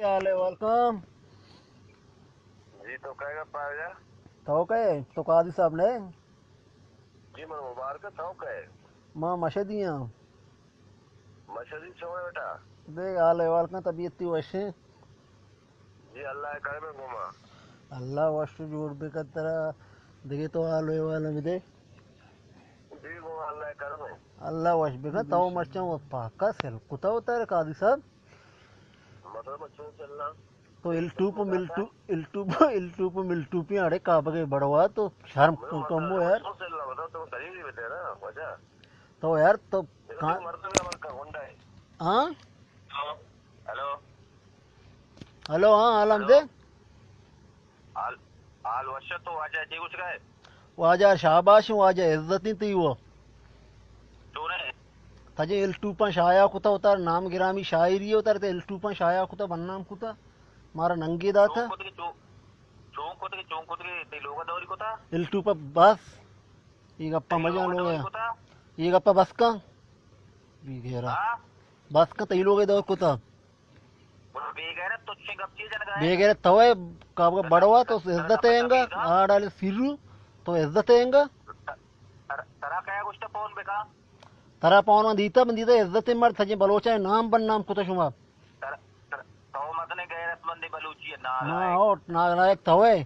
حال ہے؟ ویلکم۔ جی، تو کئے گا پاگا؟ تو کئے؟ تو قاضی صاحب نے؟ جی، من مبارک، تو کئے؟ ما مشدی ہاں۔ مشدی چون ہے بیٹا؟ دے حال احوال کن، طبیعت تی وش ہے؟ جی، اللہ کرم گما۔ اللہ وش جوڑ بکن ترا۔ دیگه تو حال احوال ہم دے۔ جی، گما اللہ کرم۔ اللہ وش بکن، تو مرچاں و پاکا سیل کتا ہوتا ہے قاضی صاحب۔ مطلب چون چلنا؟ تو الٹوپ ملٹو، الٹوپ، الٹوپ ملٹوپی اڑے کابگے بڑوا تو شرم کم ہو یار۔ تو یار تو کان-، ہاں؟ ہیلو۔ ہیلو، ہاں، عالم دے۔ حال، حال وش تو واجہ جی کچھ گئے؟ واجہ شاباش، واجہ عزت نہیں تی وہ۔ تو نے؟ تجے الٹوپاں شایا کتا ہوتا، نام گرامی شاعری ہوتا، تے الٹوپاں شایا کتا، بدنام کتا، مارا ننگے داتا۔ چون کتگی، چون، چون کتگی، چون کتگی، تی لوگا دوری کتا؟ الٹوپا بس، یہ گپا مجا لوگا۔ یہ گپا بس کا؟ بی گیرا۔ ہاں؟ بس کا تی لوگے دور کتا۔ بے غیرت تو چے گپ چے جنگا ہے؟ بے غیرت تو ہے، کابگا بڑوا تو عزت ہے انگا، آڑ آلے سیرو، تو عزت ہے انگا۔ تر-، ترا کیا گوشتا پون بکا؟ ترا پون من دیتا، من دیتا عزت ہے مرد، سجے بلوچا نام بن نام کتا شما۔ تر-، تر-، تو مزن غیرت مند بلوچی ہے، نالائق۔ ہاں، او نالائق تو ہے۔